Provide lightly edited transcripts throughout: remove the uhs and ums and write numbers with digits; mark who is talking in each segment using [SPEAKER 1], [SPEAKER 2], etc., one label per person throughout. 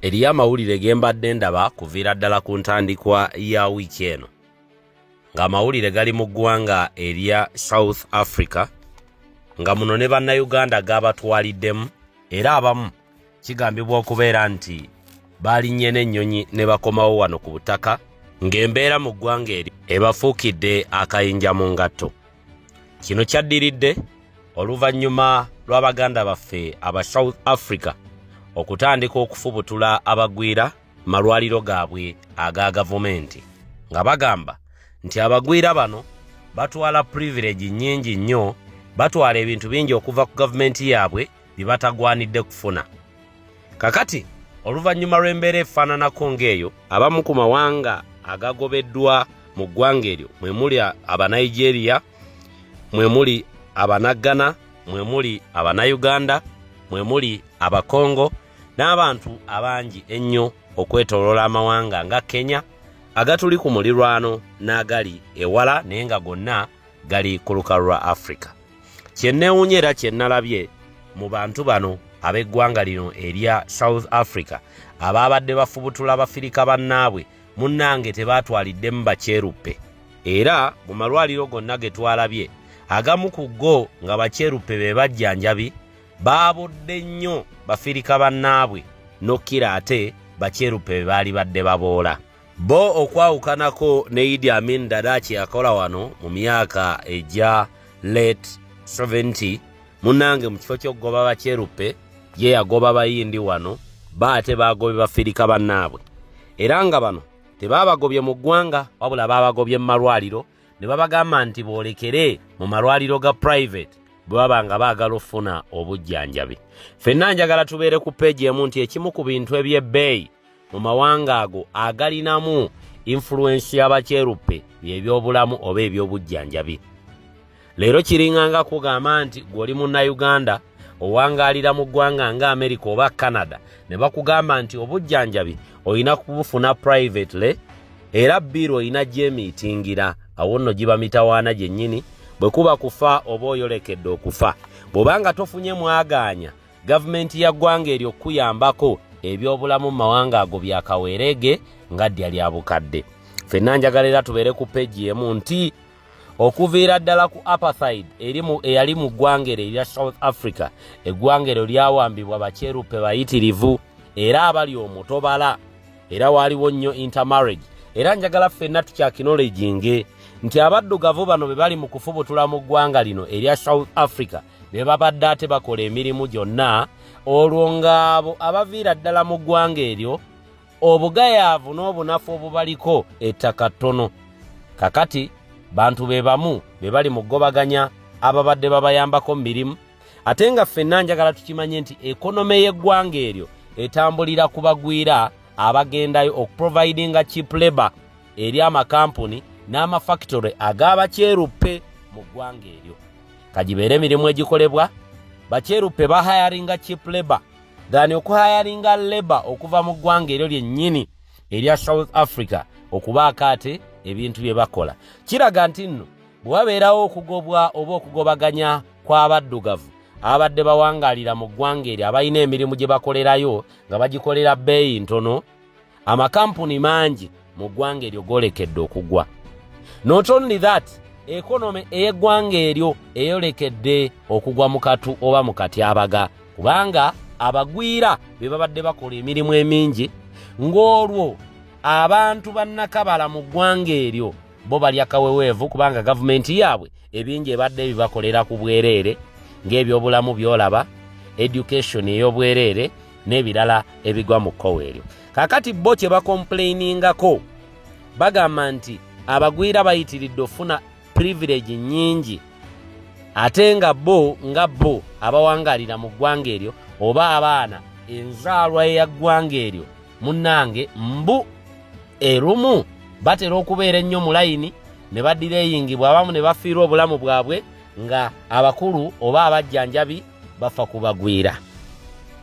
[SPEAKER 1] Eriyo amawulire ge mbadde ndaba kuviira ddala ku ntandikwa ya wiiki eno ng'amawulire gali mu ggwanga erya South Africa nga muno ne Bannayuganda gaabatwaliddemu era abamu kigambibwa okubeera nti baalinnye n'ennyonyi ne bakomawo wano ku butaka ng'embeera mu ggwanga eryo ebafuukidde akayinja mu ngatto. Kino kyaddiridde oluvannyuma lwa baganda baffe aba South Africa okutandika okufubutula abagwira malwaliro gaabwe aga gavumenti nga bagamba nti abagwira bano batwala privilege nnyingi nnyo, batwala ebintu bingi okuva ku gavumenti yaabwe bye batagwanidde kufuna. Kakati oluvannyuma lw'embeera efaananako ng'eyo, abamu ku mawanga agagobeddwa mu ggwanga eryo mwe muli Abanigeria, mwe muli Abanaggana, mwe muli Abanayuganda, mwe muli Abakongo n'abantu abangi ennyo okwetooloola amawanga nga Kenya agatuli ku mulirwano n'agali ewala naye nga gonna gali ku lukalu lwa Afrika. Kye nneewuunya era kye nnalabye mu bantu bano ab'eggwanga lino erya South Africa abaabadde bafubutula Bafirika bannaabwe munnange tebaatwaliddemu bakyeruppe era mu malwaliro gonna ge twalabye agamu ku go nga bakyeruppe be bajjanjabi baabodde nnyo Bafirika bannaabwe n'okkira ate bakyeruppe be baali badde baboola. Bo okwawukanako ne Idi Amin Dada kye yakola wano mu myaka egya late 70 munnange mu kifo ky'okugoba bakyeruppe ye yagoba Bayindi wano bo ate baagobye Bafirika bannaabwe era nga bano tebaabagobye mu ggwanga wabula baabagobye mu malwaliro ne babagamba nti boolekere mu malwaliro ga private bwe baba nga baagala okufuna obujjanjabi. Ffenna njagala tubeere ku peegi emu nti ekimu ku bintu eby'ebbeeyi mu mawanga ago agalinamu influensi y'abakyeruppe by'ebyobulamu oba eby'obujjanjabi. Leero kiringanga kugamba nti gwe oli Munnayuganda owangaalira mu ggwanga nga Amerika oba Canada ne bakugamba nti obujjanjabi olina kubufuna privately era bbiiru olina gyemiitingira, awo nno giba mitawaana gyennyini. Bwe kuba kufa oba oyolekedde okufa, bw'oba nga tofunye mwagaanya gavumenti ya ggwanga eryo okukuyambako. Ebyobulamu mu mawanga ago bya kaweerege nga ddya lya bukadde. Ffenna njagala era tubeere ku peegi emu nti okuviira ddala ku apartheid eyali mu ggwanga eryo erya South Africa, eggwanga eryo lyawambibwa bakyeruppe bayitirivu era abali omwo tobala, era waaliwo nnyo intermarriage. Era njagala ffenna tukyacknowledginge nti abaddugavu bano be bali mu kufubutula mu ggwanga lino erya South Africa be babadde ate bakola emirimu gyonna, olwo ng'abo abaviira ddala mu ggwanga eryo obugayaavu n'obunafu obubaliko ettaka ttono. Kakati bantu be bamu be bali mu kugobaganya ababadde babayambako mu mirimu, ate nga ffenna njagala tukimanye nti economy y'eggwanga eryo etambulira ku bagwira abagendayo okuprovidinga cheap labor eri amakampuni n'amafactory ag'abakyeruppe mu ggwanga eryo. Kagibeere emirimu egikolebwa bakyeruppe, bahiringa cheap labor than okuhiringa labor okuva mu ggwanga eryo lyennyini erya South Africa okubaako ate ebintu bye bakola. Kiraga nti nno bwe wabeerawo okugobwa oba okugobaganya kw'abaddugavu abadde bawangaalira mu ggwanga eryo abalina emirimu gye bakolerayo nga bagikolera bbeeyi ntono, amakampuni mangi mu ggwanga eryo goolekedde okugwa. Not only that, economy ey'eggwanga eryo eyolekedde okugwa mu katu oba mu katyabaga, kubanga abagwira be babadde bakola emirimu emingi, ng'olwo abantu bannakabala mu ggwanga eryo bo balya kaweweevu, kubanga gavumenti yaabwe ebingi ebadde ebibakolera ku bwereere, ng'ebyobulamu by'olaba, education ey'obwereere n'ebirala ebigwa mu kkowa eryo. Kaakati bo kye bacomplainingako, bagamba nti abagwira bayitiridde okufuna privilege nnyingi, ate nga bo nga bo abawangaalira mu ggwanga eryo oba abaana enzaalwa eya ggwanga eryo munnange mbu erumu batera okubeera ennyo mu layini ne badelayingibwa, abamu ne bafiirwa obulamu bwabwe nga abakulu oba abajjanjabi bafa ku bagwira.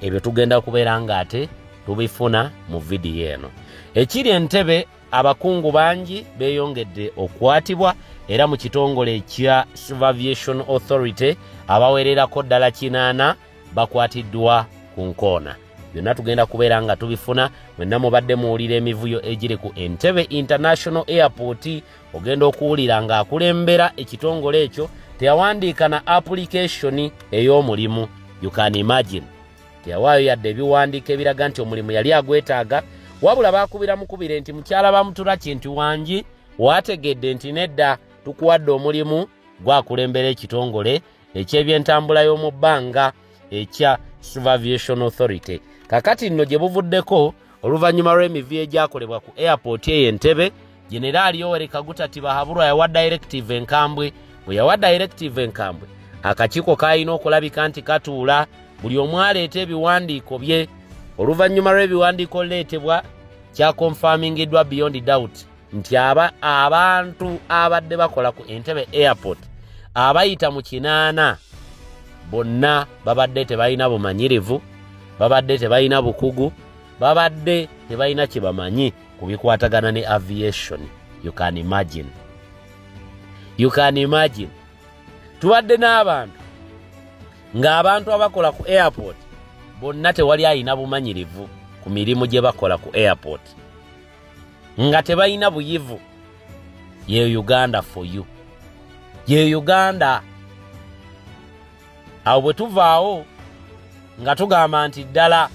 [SPEAKER 1] Ebyo tugenda kubeera ng'ate tubifuna mu vidiyo eno. Ekiri Entebe, abakungu bangi beeyongedde okukwatibwa, era mu kitongole ekya Civil Aviation Authority abawererako ddala 80 bakwatiddwa ku nkoona. Byonna tugenda kubeera nga tubifuna. Mwenna mubadde muwulira emivuyo egiri ku Entebbe International Airport. Ogenda okuwulira ng'akulembera ekitongole ekyo teyawandiika na application ey'omulimu. You can imagine, teyawaayo yadde ebiwandiiko ebiraga nti omulimu yali agwetaaga, wabula baakubira mukubire nti mukyala bamuturaki nti wangi waategedde nti nedda, tukuwadde omulimu gwakulembera ekitongole eky'ebyentambula y'omu bbanga ekya Civil Aviation Authority. Kakati nno gye buvuddeko, oluvannyuma lw'emivuyo egyakolebwa ku airport eyo Entebbe, Generaali Yoweri Kaguta Tibuhaburwa yawa directive enkambwe. Bwe yawa directive enkambwe, akakiiko kalina okulabika nti katuula, buli omu aleeta ebiwandiiko bye. Oluvannyuma lw'ebiwandiiko leetebwa, kyakonfamingiddwa beyond doubt nti abantu abadde bakola ku Entebbe Airport abayita mu 80 bonna babadde tebalina bumanyirivu, babadde tebalina bukugu, babadde tebalina kye bamanyi ku bikwatagana ne aviation. You can imagine, you can imagine. Tubadde n'abantu ng'abantu abakola ku airport bonna tewali alina bumanyirivu ku mirimu gye bakola ku airport, nga tebalina buyivu. Ye Uganda for you, ye Uganda. Awo bwe tuvaawo nga tugamba nti ddala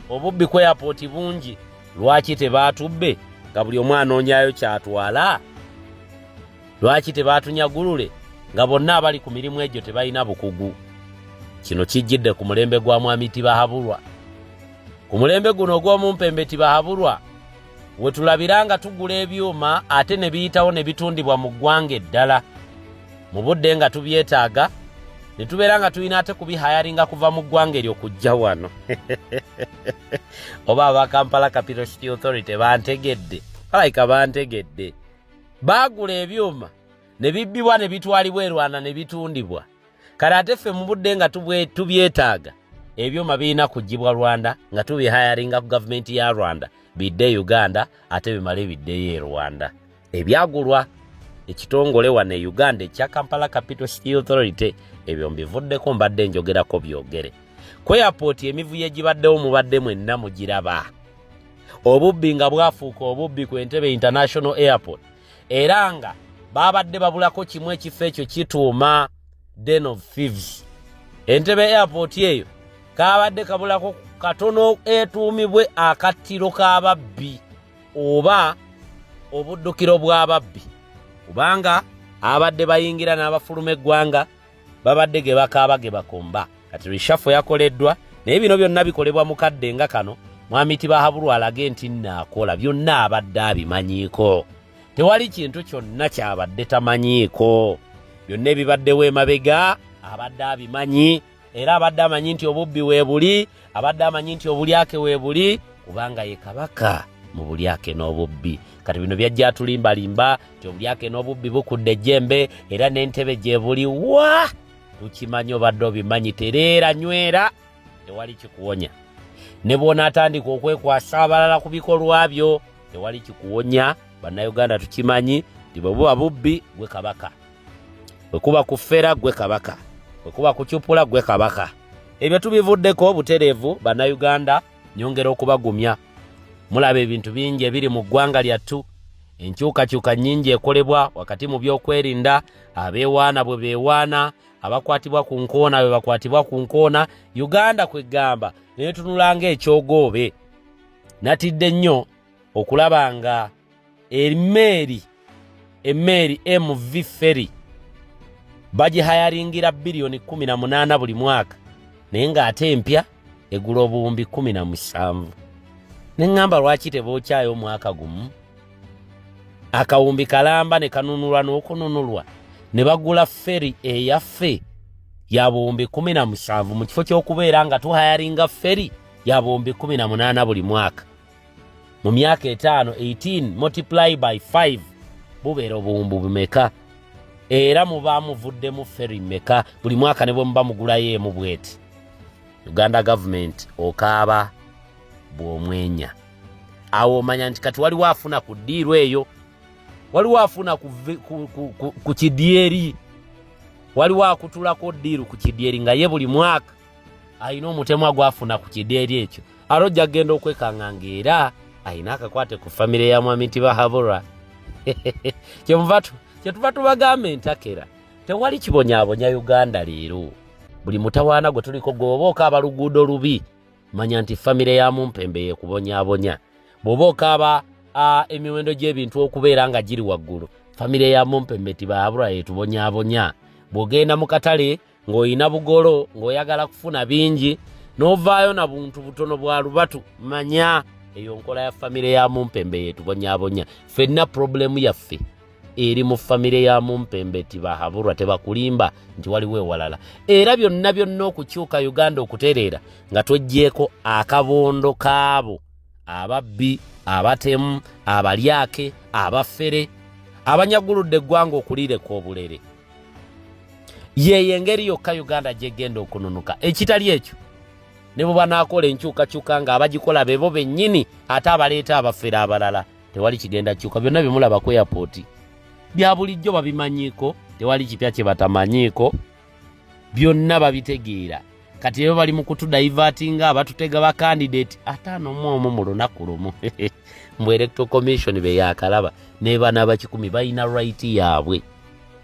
[SPEAKER 1] obubbi ku airport bungi, lwaki tebaatubbe nga buli omu anoonyayo kyatwala? Lwaki tebaatunyagulule nga bonna abali ku mirimu egyo tebalina bukugu? Kino kijjidde ku mulembe gwa Mwami Tibahabulwa, ku mulembe guno ogw'omumpembe Tibahabulwa, we tulabira nga tugula ebyuma ate ne biyitawo ne bitundibwa mu ggwanga eddala mu budde nga tubyetaaga, ne tubeera nga tulina ate kubihayaringa kuva mu ggwanga eryo kujja wano. Oba aba Kampala Capital City Authority bantegedde, balayika bantegedde. Baagula ebyuma ne bibbibwa ne bitwalibwa e Rwanda ne bitundibwa. Kale ate ffe mu budde nga tubyetaaga, ebyuma birina kugibwa Rwanda nga tubihayaringa ku gavumenti ya Rwanda, bidde Uganda ate bimale biddeyo e Rwanda. Ebyagulwa ekitongole wano e Uganda ekya Kampala Capital City Authority, ebyo mbivuddeko, mbadde njogerako byogere ku airport. Emivuyo egibaddewo mubadde mwenna mugiraba, obubbi nga bwafuuka obubbi ku Entebbe International Airport, era nga babadde babulako kimu, ekifo ekyo kituuma den of thieves. Entebbe Airport eyo kabadde kabulako katono etuumibwe akattiro k'ababbi oba obuddukiro bw'ababbi, kubanga abadde bayingira n'abafuluma eggwanga babadde ge bakaaba ge bakomba. Kati reshuffle yakoleddwa, naye bino byonna bikolebwa mu kadde nga kano Mwami Tibahabulwa alage nti nnaakola byonna abadde abimanyiiko. Tewali kintu kyonna kyabadde tamanyiiko. Byonna ebibaddewo emabega abadde abimanyi, era abadde amanyi nti obubbi weebuli, abadde amanyi nti obulyake weebuli, kubanga ye kabaka mu bulyake n'obubbi. Kati bino byajja atulimbalimba nti obulyake n'obubbi bukudde ejjembe era n'Entebbe gye buli wa tukimanyi. Obadde obimanyi, tereera, nywera, tewali kikuwonya. Ne bw'onaatandika okwekwasa abalala ku bikolwa byo, tewali kikuwonya. Bannayuganda tukimanyi nti bwe buba bubbi, gwe kabaka, bwe kuba kufera, gwe kabaka, bwe kuba kucupula, gwe kabaka. Ebyo tubivuddeko butereevu. Bannayuganda, nyongera okubagumya, mulaba ebintu bingi ebiri mu ggwanga lyattu, enkyukakyuka nnyingi ekolebwa wakati mu byokwerinda. Abeewaana bwe beewaana, abakwatibwa ku nkoona bwe bakwatibwa ku nkoona. Uganda kwegamba netunula ng'ekyogoobe. Natidde nnyo okulaba nga emmeeri MV Ferry bagihayaringira biliyoni 18 buli mwaka, naye ng'ate empya egula obuwumbi 17. Ne ŋŋamba, lwaki tebookyayo omwaka gumu akawumbi kalamba ne kanunulwa n'okununulwa, ne bagula ferry eyaffe ya buwumbi 17 mu kifo ky'okubeera nga tuhayaringa ferry ya buwumbi 18 buli mwaka? Mu myaka 5, 18 multiply by 5 bubeera obuwumbi bumeka? Era muba muvuddemu ferry mmeka buli mwaka ne bwe muba mugulayo emu bweti? Uganda government, okaaba bw'omwenya. Awo omanya nti kati waliwo afuna ku ddiiru eyo, waliwo afuna ku kidyeri, waliwo akutulako ddiiru ku kidyeri, nga ye buli mwaka alina omutemwa gwafuna ku kidyeri ekyo. Ate ojja kugenda okwekanga ng'era alina akakwate ku famire ya mwami Tibahaburwa. Kyemuva kyetuva tubagamba entakera tewali kibonyaabonya Uganda leero. Buli mutawaana gwe tuliko gwe oba okaaba luguudo lubi, manya nti famire ya Mumpembe yekubonyaabonya. Bw'oba okaaba emiwendo gy'ebintu okubeera nga giri waggulu, famire ya Mumpembe Tibahaburwa yetubonyaabonya. Bw'ogenda mu katale ng'olina bugolo ng'oyagala kufuna bingi n'ovaayo na buntu butono bwa lubatu, manya eyo nkola ya famire ya Mumpembe yetubonyabonya. Ffenna purobulemu yaffe eri mu famire ya Mumpembe Tibahaburwa, tebakulimba nti waliwo ewalala. Era byonna byonna okukyuka Uganda okutereera nga tweggyeko akabondo kaabo ababbi, abatemu, abalyake, abafere abanyaguludde eggwanga okulireka obulere. Yeeyo engeri yokka Uganda gyegenda okununuka. Ekitali ekyo ne bwe banaakola enkyukakyuka nga abagikola bebo bennyini ate abaleeta abafere abalala, tewali kigenda kyuka. Byonna bye mulaba ku airport bya bulijjo babimanyiiko, tewali kipya kye batamanyiiko, byonna babitegeera. Kati ebo bali mu kutudaivatinga, abatutega ba candidate 51 mu lunaku lumu. Mbu Electoral Commission be yakalaba ne bana 100 balina right yaabwe,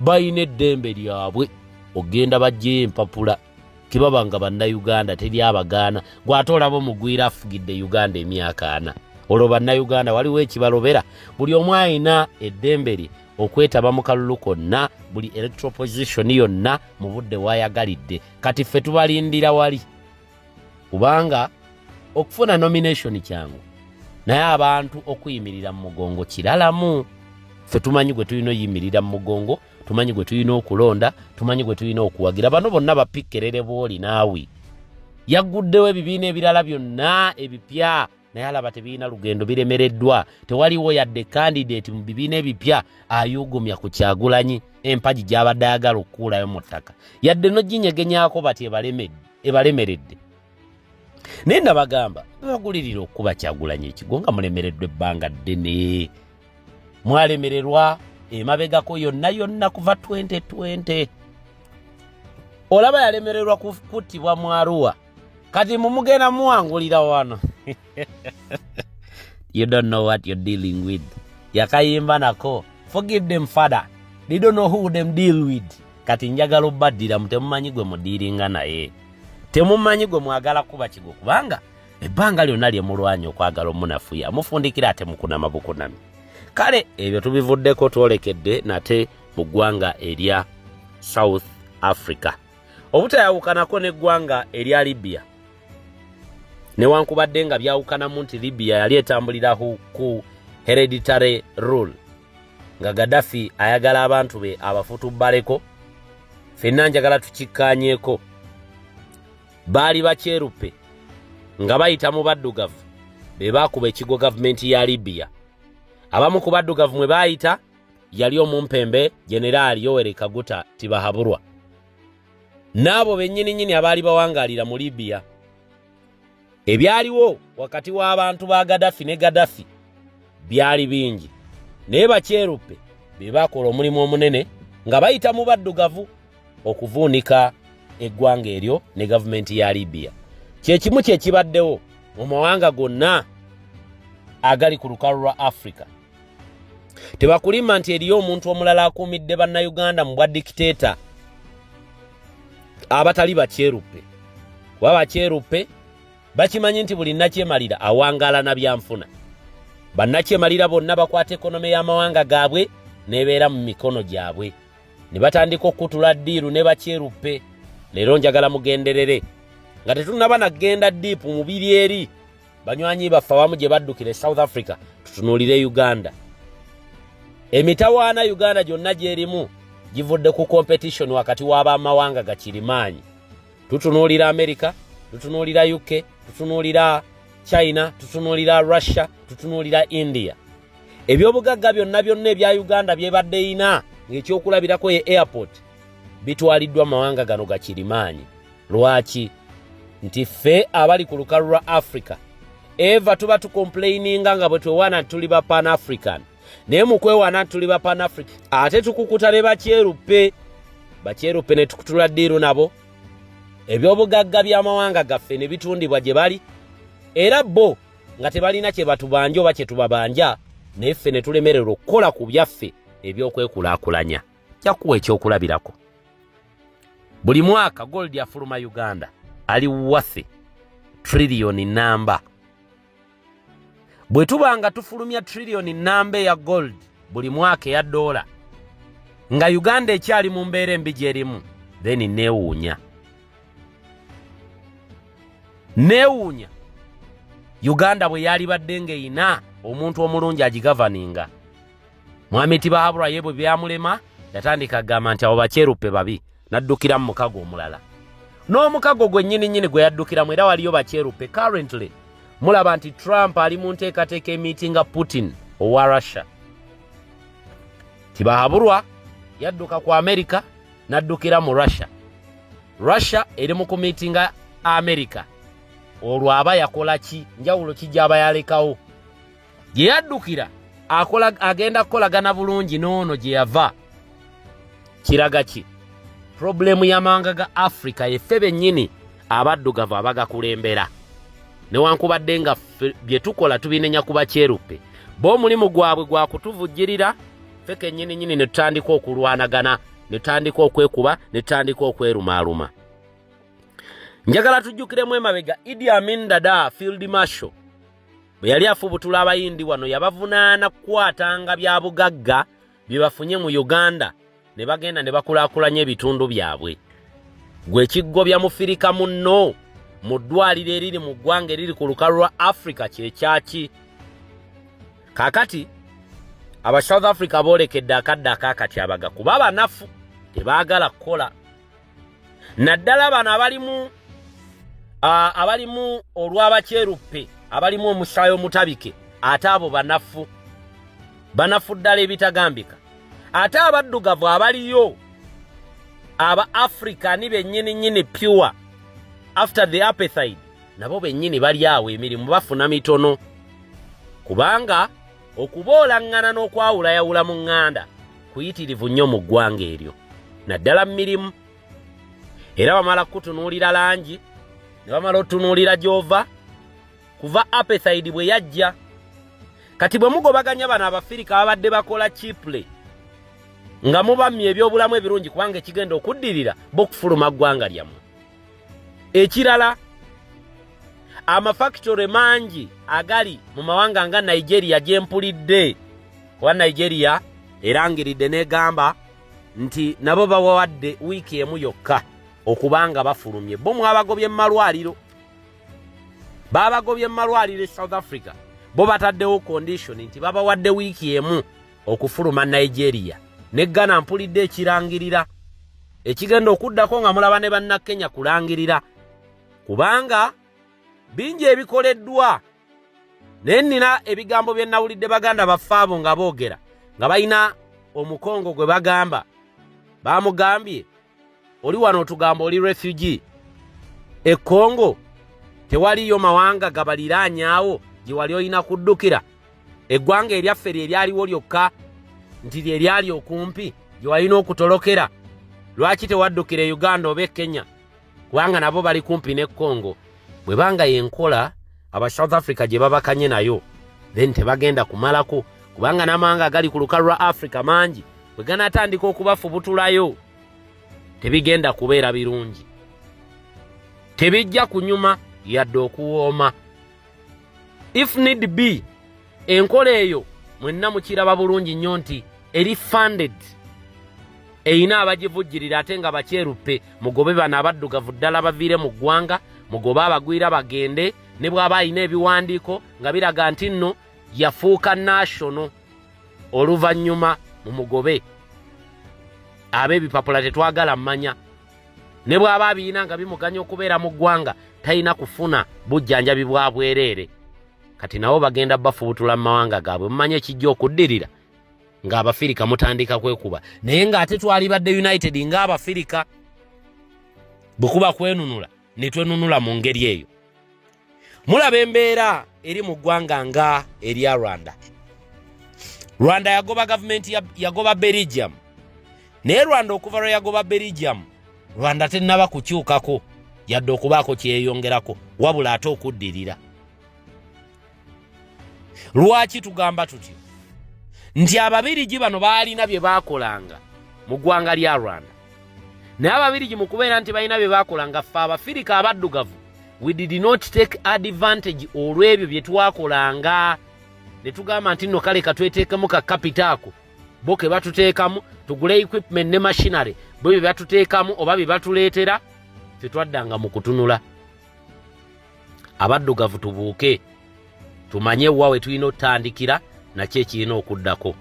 [SPEAKER 1] balina eddembe lyabwe ogenda bajjeyo empapula kibaba nga bannayuganda teri abagaana. Gwate olaba omugwira afugidde Uganda emyaka 40, olwo bannayuganda waliwo ekibalobera? Buli omu alina eddembe lye okwetaba mu kalulu konna, buli electoral position yonna mu budde wayagalidde. Kati ffe tubalindira wali, kubanga okufuna nomination kyangu, naye abantu okuyimirira mu mugongo kiralamu. Ffe tumanyi gwe tulina oyimirira mu mugongo, tumanyi gwe tulina okulonda, tumanyi gwe tulina okuwagira. Bano bonna bapikkerere bwoli naawe yagguddewo ebibiina ebirala byonna ebipya, naye alaba tebirina lugendo, biremereddwa. Tewaliwo yadde candidate mu bibiina ebipya ayugumya ku Kyagulanyi. Empagi gy'abadde ayagala okukuulayo mu ttaka yadde noginyegenyako bati ebalemeredde. Naye nabagamba babagulirira okukuba Kyagulanyi ekigo nga mulemereddwa ebbanga ddene. Mwalemererwa emabegako yonna yonna kuva 2020. Olaba yalemererwa kuttibwa mu Arua, kati mumugenda muwangulira wano. You don't know what you're dealing with. Yakayimba nako, "Forgive them, Father, they don't know who them deal with." Kati njagala obaddiramu, temumanyi gwe mudiiringa naye, temumanyi gwe mwagala kuba kigo, kubanga ebbanga lyonna lye mulwanya okwagala omunafuya mufundikira ate mukunama bukunami. Kale ebyo tubivuddeko, twolekedde nate mu ggwanga erya South Africa. Obutayawukanako n'eggwanga erya Libya, newankubadde nga byawukanamu nti Libya yali etambulira ku hereditary rule, nga Gaddafi ayagala abantu be abafutubbaleko. Ffenna njagala tukikkaanyeeko, baali bakyeruppe nga bayita mu baddugavu be baakuba ekigo gavumenti ya Libya. Abamu ku baddugavu mwe baayita yali omumpembe Generaali Yoweri Kaguta Tibahaburwa n'abo bennyininyini abaali bawangaalira mu Libya. Ebyaliwo wakati w'abantu ba Gaddafi ne Gaddafi byali bingi, naye bakyeruppe be baakola omulimu omunene nga bayita mu baddugavu okuvuunika eggwanga eryo ne gavumenti ya Libya. Kyekimu kyekibaddewo mu mawanga gonna agali ku lukalu lwa Africa. Tebakulimba nti eriyo omuntu omulala akuumidde bannayuganda mu bwa dikiteeta abatali bakyeruppe, kuba bakyeruppe bakimanyi nti buli nakyemalira awangaala na byanfuna. Bannakyemalira bonna bakwata economy y'amawanga gaabwe n'ebeera mu mikono gyabwe, ne batandika okukutula deal ne bakyeruppe. Leero njagala mugenderere nga tetunnaba nagenda deep mu biri eri banywanyi baffe awamu gye baddukira e South Africa, tutunuulire Uganda. Emitawaana Uganda gyonna gyerimu givudde ku competition wakati w'abamawanga gakirimaanyi. Tutunuulira America, tutunuulira UK, tutunuulira China, tutunuulira Russia, tutunuulira India. Ebyobugagga byonna byonna ebya Uganda byebadde ina, ng'ekyokulabirako ye airport, bitwaliddwa mawanga gano gakirimaanyi. Lwaki? Nti ffe abali ku lukalu lwa Africa eva tuba tucomplaininga nga bwe twewaana nti tuli ba Pan African, naye mu kwewaana nti tuli ba Pan African ate tukukuta ne bakyeruppe, bakyeruppe ne tukutula deal nabo, ebyobugagga by'amawanga gaffe ne bitundibwa gye bali. Era bo nga tebalina kye batubanja oba kye tubabanja, naye ffe ne tulemererwa okukola ku byaffe eby'okwekulaakulanya. Nja kuwa ekyokulabirako. Buli mwaka gold afuluma Uganda ali worth triliyoni namba. Bwe tuba nga tufulumya triliyoni namba eya gold buli mwaka eya doola, nga Uganda ekyali mu mbeera embi gy'erimu, then neewuunya. Neewuunya Uganda bwe yalibadde ng'eyina omuntu omulungi agigavaninga. Mwami Tibahabura ye bwe byamulema yatandika agamba nti abo bakyeruppe babi, n'addukira mu mukago omulala. N'omukago gwe nnyini nnyini gwe yaddukiramu era waliyo bakyeruppe. Currently mulaba nti Trump ali mu nteekateeka emiitinga Putin owa Russia. Tibahaburwa yadduka ku Amerika n'addukira mu Russia. Russia eri mu kumiitinga Amerika. Olwo aba yakola ki? Njawulo ki gy'aba yalekawo? Gye yaddukira agenda kukolagana bulungi n'ono gye yava. Kiraga ki? Purobulemu y'amawanga ga Afrika yeffe bennyini abaddugavu abagakulembera. Newankubadde nga bye tukola tubinenya ku bakyeruppe, bo omulimu gwabwe gwa kutuvujjirira ffe kennyini nnyini ne tutandika okulwanagana, ne tutandika okwekuba, ne tutandika okwerumaaluma. Njagala tujjukiremu emabega Idi Amin Dada, Field Marshal, bwe yali afubutula Abayindi wano yabavunaana kukwatanga bya bugagga bye bafunye mu Uganda ne bagenda ne bakulaakulanya ebitundu byabwe. Gwe kiggobya mufirika munno mu ddwaliro eriri mu ggwanga eriri ku lukalu lwa Afrika kye kyaki? Kaakati aba South Africa boolekedde akadde ak'akatyabaga kuba banafu, tebaagala kukola, naddala bano abalimu olw'abakyeruppe abalimu omusaayi omutabike, ate abo banafu, banafu ddala ebitagambika. Ate abaddugavu abaliyo aba African bennyini nnyini pure after the apartheid, nabo bennyini bali awo emirimu bafuna mitono, kubanga okuboolaŋŋana n'okwawulayawula mu ŋŋanda kuyitirivu nnyo mu ggwanga eryo, naddala mu mirimu. Era bamala kukutunuulira langi ne bamala otunuulira gy'ova kuva apartheid bwe yajja. Kati bwe mugobaganya bano Abafirika babadde bakola cheaply nga mubammye ebyobulamu ebirungi, kubanga ekigenda okuddirira bo kufuluma ggwanga lyammwe. Ekirala, amafakitore mangi agali mu mawanga nga Nigeria gyempulidde, kuba Nigeria erangiridde n'egamba nti nabo bawawadde wiiki emu yokka okubanga bafulumye. Bo mwabagobye mu malwaliro, babagobye mu malwaliro e South Africa, bo bataddewo condition nti babawadde wiiki emu okufuluma Nigeria. Ne Ghana mpulidde ekirangirira ekigenda okuddako nga mulaba ne Bannakenya kulangirira, kubanga bingi ebikoleddwa. Naye nnina ebigambo bye nawulidde baganda baffe abo nga boogera nga balina omukongo gwe bagamba, bamugambye oli wano otugamba oli refugee e Congo, tewaliyo mawanga gabaliraanyaawo gye wali olina kuddukira, eggwanga eryaffe lye lyaliwo lyokka nti lye lyali okumpi gye walina okutolokera. Lwaki tewaddukira e Uganda oba e Kenya, kubanga nabo bali kumpi ne Congo? Bwe banga yenkola aba South Africa gye babakanye nayo, then tebagenda kumalako, kubanga n'amawanga agali ku lukalu lwa Africa mangi bwe ganaatandika okubafubutulayo tebigenda kubeera birungi, tebijja kunyuma yadde okuwooma. If need be, enkola eyo mwenna mukiraba bulungi nnyo nti eri funded, erina abagivujjirira ate nga bakyeruppe. Mugobe bano abaddugavu ddala baviire mu ggwanga, mugobe abagwira bagende, ne bw'aba alina ebiwandiiko nga biraga nti nno yafuuka national oluvannyuma, mumugobe. Ab'ebipapula tetwagala mmanya, ne bw'aba abirina nga bimuganya okubeera mu ggwanga, talina kufuna bujjanjabi bwa bwereere. Kati nabo bagenda bafubutula mu mawanga gaabwe. Mumanyi ekijja okuddirira ng'Abafirika mutandika kwekuba, naye ng'ate twalibadde united ng'Abafirika. Bwe kuba kwenunula ne twenunula mu ngeri eyo. Mulaba embeera eri mu ggwanga nga erya Rwanda. Rwanda yagoba gavumenti, yagoba Belgium, naye Rwanda okuva lwe yagoba Belgium, Rwanda tennaba kukyukako yadde okubaako kyeyongerako, wabula ate okuddirira. Lwaki tugamba tutyo nti Ababirigi bano baalina bye baakolanga mu ggwanga lya Rwanda, naye Ababirigi mu kubeera nti balina bye baakolanga, ffe Abafirika abaddugavu we did not take advantage olw'ebyo bye twakolanga, ne tugamba nti nno kale katweteekemu ka capital ako bo ke batuteekamu, tugule equipment ne machinery bo bye batuteekamu oba bye batuleetera. Ffe twaddanga mu kutunula. Abaddugavu tubuuke, tumanye wa we tulina otutandikira nakyo ekirina okuddako.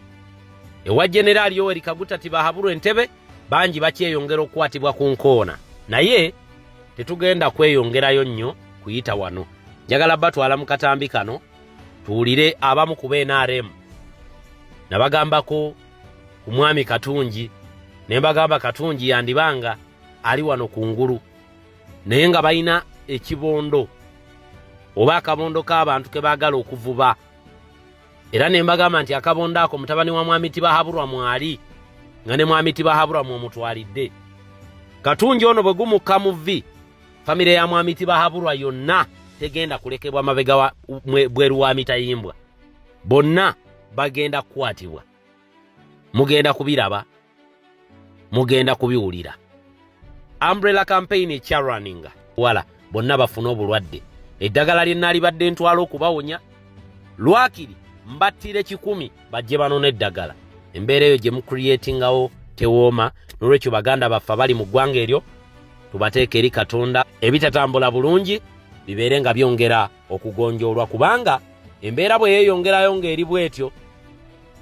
[SPEAKER 1] Ewa Generaali Yoweri Kaguta Tibahaburwa Entebe, bangi bakyeyongera okukwatibwa ku nkoona, naye tetugenda kweyongerayo nnyo kuyita wano. Njagala batwala mu katambi kano tuwulire abamu ku BNRM. Nabagambako ku mwami Katungi, ne mbagamba Katungi yandibanga ali wano ku ngulu, naye nga balina ekibondo oba akabondo k'abantu ke baagala okuvuba. Era ne mbagamba nti akabondo ako mutabani wa mwami Tibahaburwa mwali, nga ne mwami Tibahaburwa mwomutwalidde. Katungi ono bwe gumukka mu vvi, famire ya mwami Tibahaburwa yonna tegenda kulekebwa mabega bweru wa mitayimbwa, bonna bagenda kukwatibwa. Mugenda kubiraba, mugenda kubiwulira. Umbrella campaign ekyarwaninga wala, bonna bafune obulwadde, eddagala lye naalibadde ntwala okubawonya lwakiri mbattire 100 bajje banona eddagala. Embeera eyo gye mucreatingawo tewooma. Nolwekyo baganda baffe abali mu ggwanga eryo, tubateeka eri Katonda, ebitatambula bulungi bibeere nga byongera okugonjoolwa, kubanga embeera bwe yeeyongerayo ng'eri bwetyo,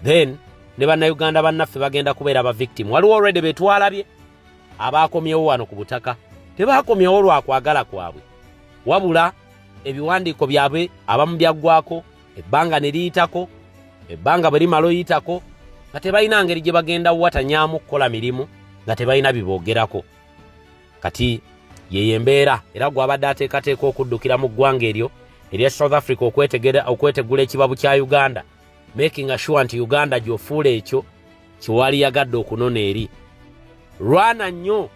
[SPEAKER 1] then ne Bannayuganda bannaffe bagenda kubeera ba victim. Waliwo already betwalabye abaakomyewo wano ku butaka. Tebaakomyewo lwa kwagala kwabwe, wabula ebiwandiiko byabwe abamu byaggwako, ebbanga ne liyitako. Ebbanga bwe limala oyitako nga tebalina ngeri gye bagenda watanyamu kukola mirimu, nga tebalina biboogerako. Kati yeyo embeera, era gwabadde ateekateeka okuddukira mu ggwanga eryo erya South Africa okwetegula ekibabu kya Uganda, making sure nti Uganda gy'ofuula ekyo kyewali yagadde okunona eri. Lwana nnyo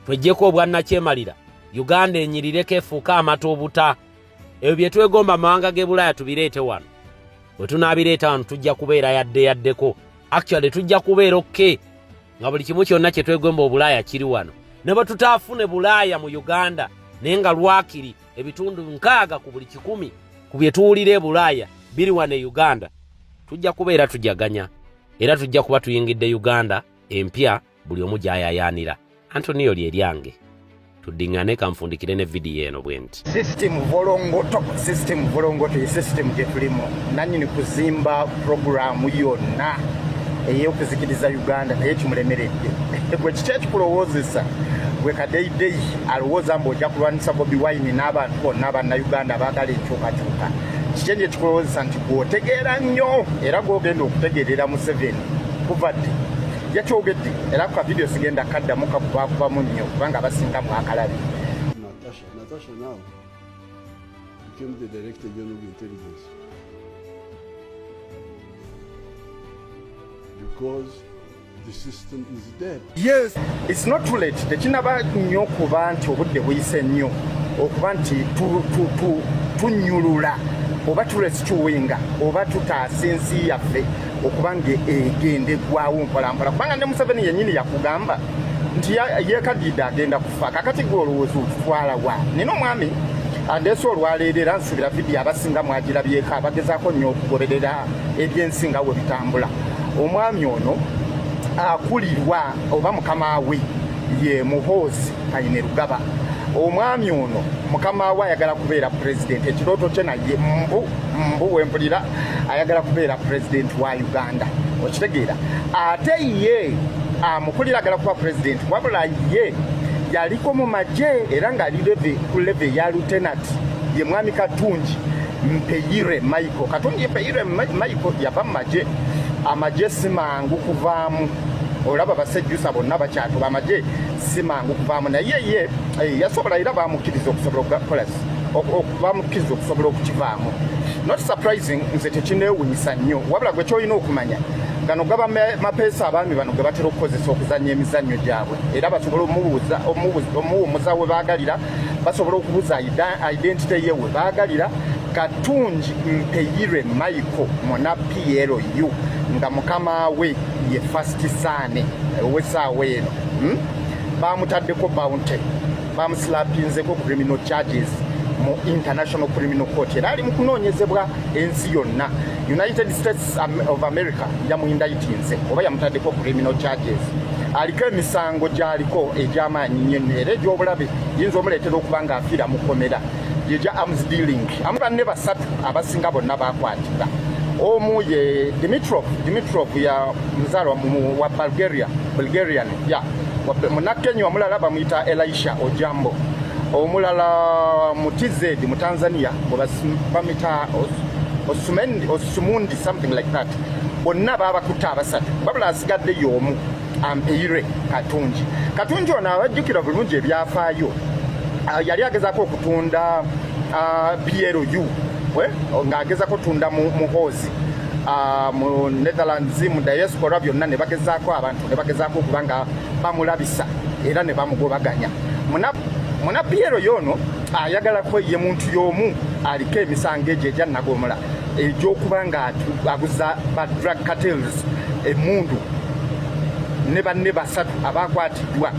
[SPEAKER 1] tweggyeko obwannakyemalira, Uganda enyirireko efuuke amata obuta. Ebyo bye twegomba amawanga g'e Bulaaya tubireete wano. Bwe tunaabireeta wano, tujja kubeera yadde yaddeko, actually tujja kubeera okay, nga buli kimu kyonna kye twegomba Obulaaya kiri wano. Ne bwe tutaafune Bulaaya mu Uganda, naye nga lwakiri ebitundu 60 ku buli 100 ku bye tuwulira e Bulaaya biri wano e Uganda, tujja kubeera tujaganya, era tujja kuba tuyingidde Uganda empya buli omu gy'ayayaanira. Antonio lyeryange, tuddiŋŋane. Kanfundikire ne vidiyo eno bwe nti.
[SPEAKER 2] System volongoto, system volongoto ye system gye tulimu. Nannyini kuzimba puroguramu yonna ey'okuzikiriza Uganda naye kimulemeredde. Gwe kiki ekikulowoozesa, gwe kadeideyi alowooza mbu ojja kulwanisa Bobi Wine n'abantu bonna Abannayuganda abaagala enkyukakyuka? Kiki ekyo ekikulowoozesa nti gweotegeera nnyo era gwogenda okutegeerera Museveni? Kuva ddi yakyogedde, era ku kavidiyo sigenda kaddamu kakubakubamu nnyo kubanga abasinga mwakalabye.
[SPEAKER 3] Natasha. Natasha now became the Director General of Intelligence because the system is dead.
[SPEAKER 2] Yes, it's not too late. Tekinaba nnyo kuba nti obudde buyise nnyo okuba nti tunyulula oba turescuinga oba tutaasa ensi yaffe okuba nga egenda eggwawo mpolampola, kubanga ne Museveni yennyini yakugamba nti yeekadidde agenda kufa. Kakati gwe olowooza otutwala wa? Nina omwami andeese olwaleero, era nsuubira vidiyo abasinga mwagirabyeko, abagezaako nnyo okugoberera ebyensi nga we bitambula. Omwami ono akulirwa oba mukama we ye Muhoozi Kainerugaba. Omwami ono mukama we ayagala kubeera pulezidenti, ekirooto kye, naye mbu mbu wempulira ayagala kubeera pulezidenti wa Uganda, okitegeera? Ate ye amukulira agala kuba pulezidenti, wabula ye yaliko mu magye era ng'ali level ku level ya lieutenant. Ye mwami Katungi Mpeyire Michael. Katungi Mpeyire Michael yava mu magye. Amagye si mangu kuvaamu, olaba basejjusa bonna bakyatuba. Amagye si mangu kuvaamu, naye ye yasobola era bamukkiriza okusobola okukola, bamukkiriza okusobola okukivaamu. Not surprising, nze tekineewunyisa nnyo. Wabula gwe kyolina okumanya, gano gaba mapeesa abaami bano ge batera okukozesa okuzannya emizannyo gyabwe, era basobola omuwummuza we baagalira, basobola okubuza identity ye we baagalira. Katungi Mpeyire Michael muna PLU nga mukama we ye First Son ow'essaawa eno, Bamutaddeko bounty, bamuslapinzeko criminal charges mu International Criminal Court, era ali mu kunoonyezebwa ensi yonna. United States of America yamuindictinze oba yamutaddeko criminal charges. Aliko emisango gy'aliko egy'amaanyi nnyo era egy'obulabe, yinza omuleetera okuba ng'afiira mu kkomera, gyegya arms dealing. Amu banne basatu abasinga bonna bakwatibwa. Omu ye Dimitrov. Dimitrov ya muzaalwa wa Bulgaria, Bulgarian ya Munakenya. Omulala bamuyita Elisha Ojambo. Omulala mu TZ, mu Tanzania, bamuyita Osumundi, something like that. Bonna babakutte abasatu, babula asigadde y'omu, Ampeire Katungi. Katungi ono abajjukira bulungi ebyafaayo, yali agezaako okutunda PLU, ng'agezaako otunda Muhoozi mu Netherlands, mu diaspora byonna, ne bagezaako abantu ne bagezaako okuba nga bamulabisa era ne bamugobaganya. Muna PLU yono ayagalako ye muntu y'omu aliko emisango egyo egyannagomola egy'okuba nga aguza ba drug cartels emundu ne banne basatu abakwatiddwa,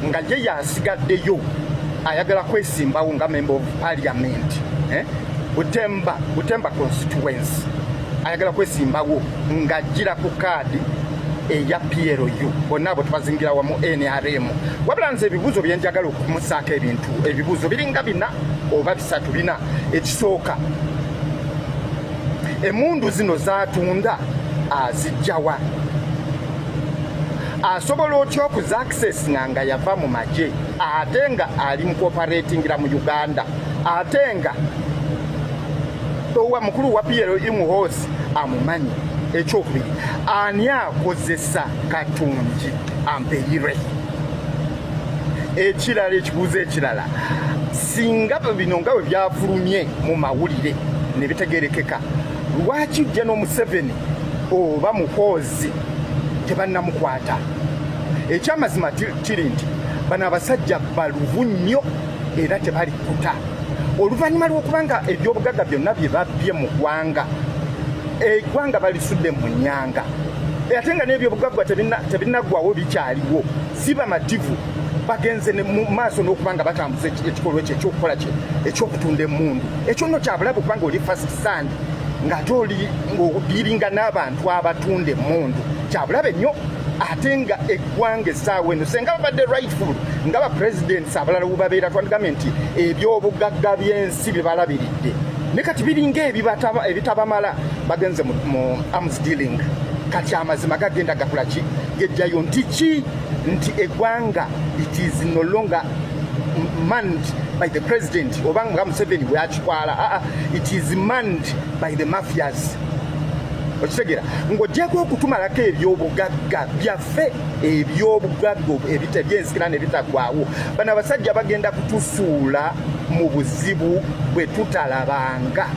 [SPEAKER 2] nga ye yasigaddeyo ayagala kwesimbawo nga member of parliament, eh? Butemba constituency, ayagala kwesimbawo ng'ajjira ku kaadi eya PLU. Bonna abo tubazingira wamu NRM. Wabula nze ebibuuzo byenjagala okumusaako ebintu, ebibuuzo biringa bina oba bisatu, bina. Ekisooka, emundu zino zatunda azijjawa? Asobola otya okuzaccessinga nga yava mu magye, ate nga ali mu cooperatingira mu Uganda, ate nga owa mukulu wa PLU Muhoozi amumanyi? Ekyokubiri, ani akozesa Katungi Ampeire? Ekirala, ekibuuzo ekirala, singa bino nga bwe byafulumye mu mawulire ne bitegerekeka, lwaki General Museveni oba Muhoozi tebannamukwata? Ekyamazima kiri nti bano abasajja baluvu nnyo era tebalikuta oluvannyuma lw'okuba nga ebyobugagga byonna bye babbye mu ggwanga, eggwanga balisudde mu nnyanga, ate nga n'ebyobugagga tebinnaggwawo, bikyaliwo. Si bamativu, bagenze mu maaso n'okuba nga batambuza ekikolwa ekyo ekyokukola kye ekyokutunda emmundu. Ekyo nno kyabulabe, kubanga oli first son ng'ate oli ng'odealinga n'abantu abatunda emmundu, kyabulabe nnyo. Ate nga eggwanga essaawa eno, senga babadde rightful nga ba presidents abalala webabeera, twandigambye nti ebyobugagga by'ensi bye balabiridde, ne kati biringa ebitabamala, bagenze mu arms dealing. Kati amazima gagenda gakola ki? Gejjayo nti ki? Nti eggwanga, it is no longer manned by the president oba nga Museveni bwakitwala. Aa, it is manned by the mafias. Okitegeera? Ng'ogyeko okutumalako ebyobugagga byaffe, ebyobugagga ebyensikirano ebitaggwawo, bano abasajja bagenda kutusuula mu buzibu bwe tutalabanga.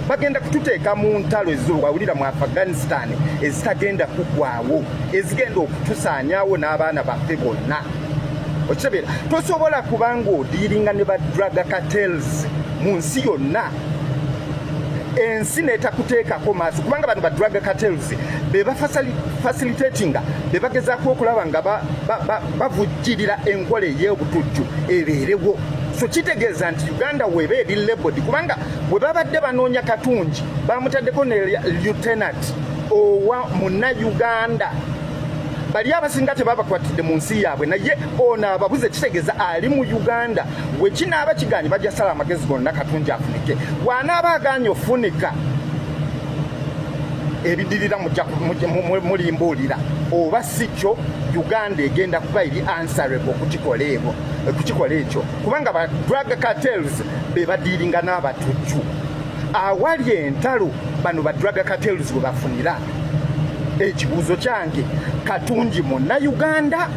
[SPEAKER 2] Bagenda kututeeka mu ntalo ezowawulira mu Afghanistan ezitagenda kuggwawo, ezigenda okutusaanyaawo n'abaana baffe bonna. Okitegeera? Tosobola kubanga odealinga ne ba drug cartels mu nsi yonna, ensi netakuteekako maaso, kubanga bano ba drug cartels be bafacilitatinga, be bagezaako okulaba nga bavujjirira enkola ey'obutujju ebeerewo. So kitegeeza nti Uganda weba eri labeled, kubanga bwe babadde banoonya Katungi bamutaddeko ne lieutenant owa Munnauganda. Bali abasinga tebabakwatidde mu nsi yaabwe, naye ono ababuze, kitegeeza ali mu Uganda. Bwe kinaaba kiganye, bajja sala amagezi gonna Katungi afunike. Bw'anaaba aganye ofunika, ebidirira mulimbuulira. Oba si kyo, Uganda egenda kuba eri answerable okukikola ebo, okukikola ekyo, kubanga ba drug cartels be badealinga n'abatujju. Awali entalo, bano ba drug cartels bwe bafunira. Ekibuuzo kyange, Katungi Munnauganda